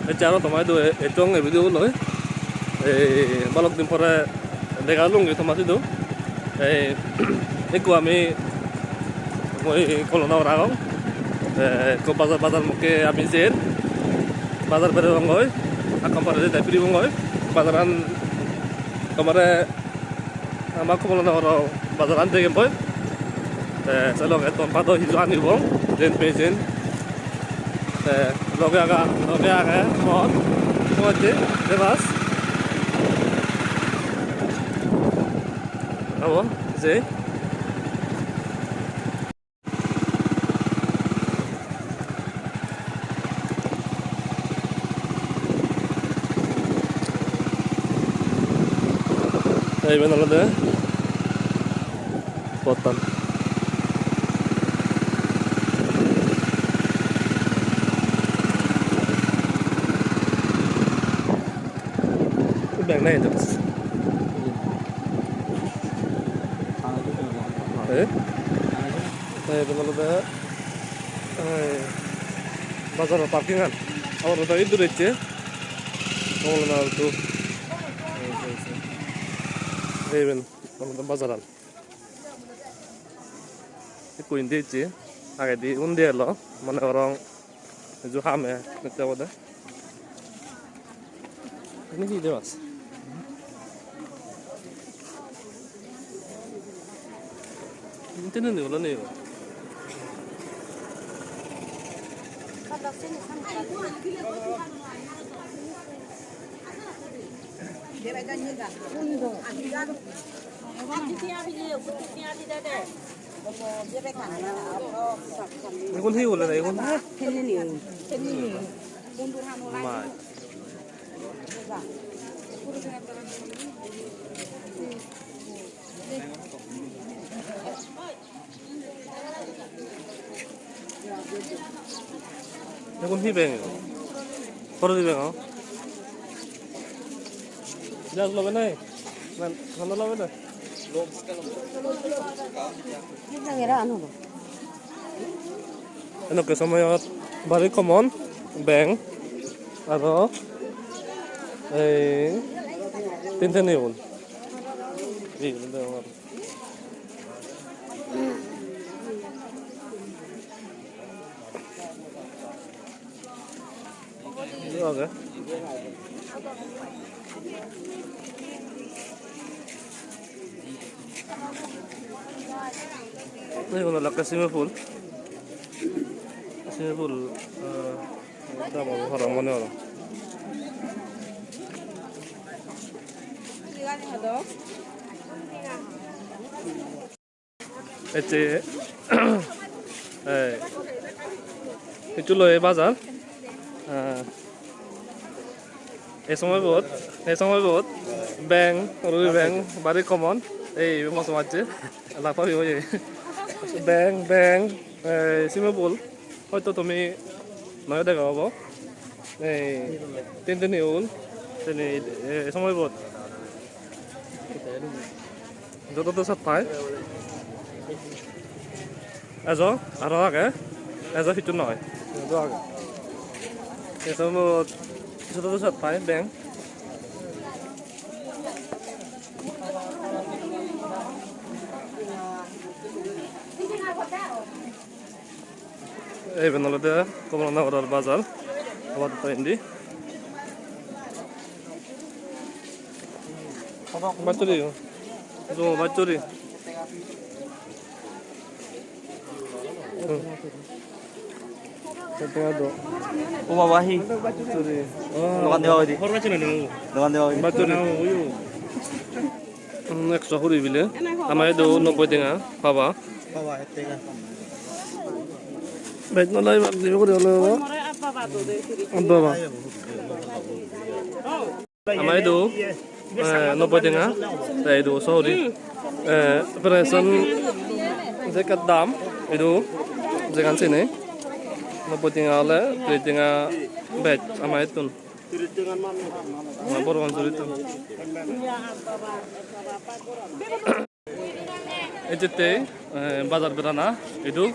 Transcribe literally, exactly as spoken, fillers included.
Ecche aro toma idu e-, ecchong ei video loi. Ei balok din pore dega olunge toma sidu. Ei ekku ami oi Kamalanagar agong. Te ekku bazar, bazar mukke ami jer. Bazar berongoi. Hakkon pore jei te firibongoi. Bazaran tomare ama Kamalanagar bazaran degem boi. Te se loge ton pado hiju anibong, jen pejen. Te loge aga, loge age mor, mor je, Debas. Abo, je. Te iben olode pottan. Bag nei, Debas. Eh? Te iben olode, eh, bazaro parking an. Aro do idu ecche. Kamalanagar to. Te iben olode bazaran. Ekku indi ecche. Agedi undi elo. Mone gorong Ejo ham e, nette obode. Ini hi Debas? Ini tene ni, wala ni. Igun hi hule na igun? Mai. Igun hi beng? Porodi beng o? Jas lobe nai? Na, hana lobe nai? Enokke somoyot bari common beng aro ei tin tenigun. Ei, Iyot agey. Igun olakke swimming pool. Swimming pool, ah, dam obo parapang mone oi. Ecche, eh, hissu loi bazar. Ah, ei somoibot, ei somoibot beng, ruri beng, bari common. Ei, ei moso macche, lak pabi oye. Beng, beng, eh, swimming pool. Hoito tumi noyo dega obo. Ei, tin tini un, tini, eh, somoibot. Joto to sot pai. Ejo, aro age. Ejo hissu noi. Ejo age. Ei somoibot joto to sot pai, beng. Iben olode Kamalanagaror bazar, abar to indi. Bachchuri, jo bachchuri. Hmm. O baba, hi? Bachchuri. Dogan deba hoide. Dogan deba hoide. Bachchuri. Hmm, ekso huri bile. Ama idu nobboi tenga paba. Bej no lai bak dibe guri ole baba. Baba. Ama idu, eh, nobboi tenga. Te idu so huri. Eh, preparation je ekka dam idu jegan sini. Nobboi tenga ole, tris tenga bej ama ittun. Ama Borapansury tun. Ejette, eh, bazar berana idu,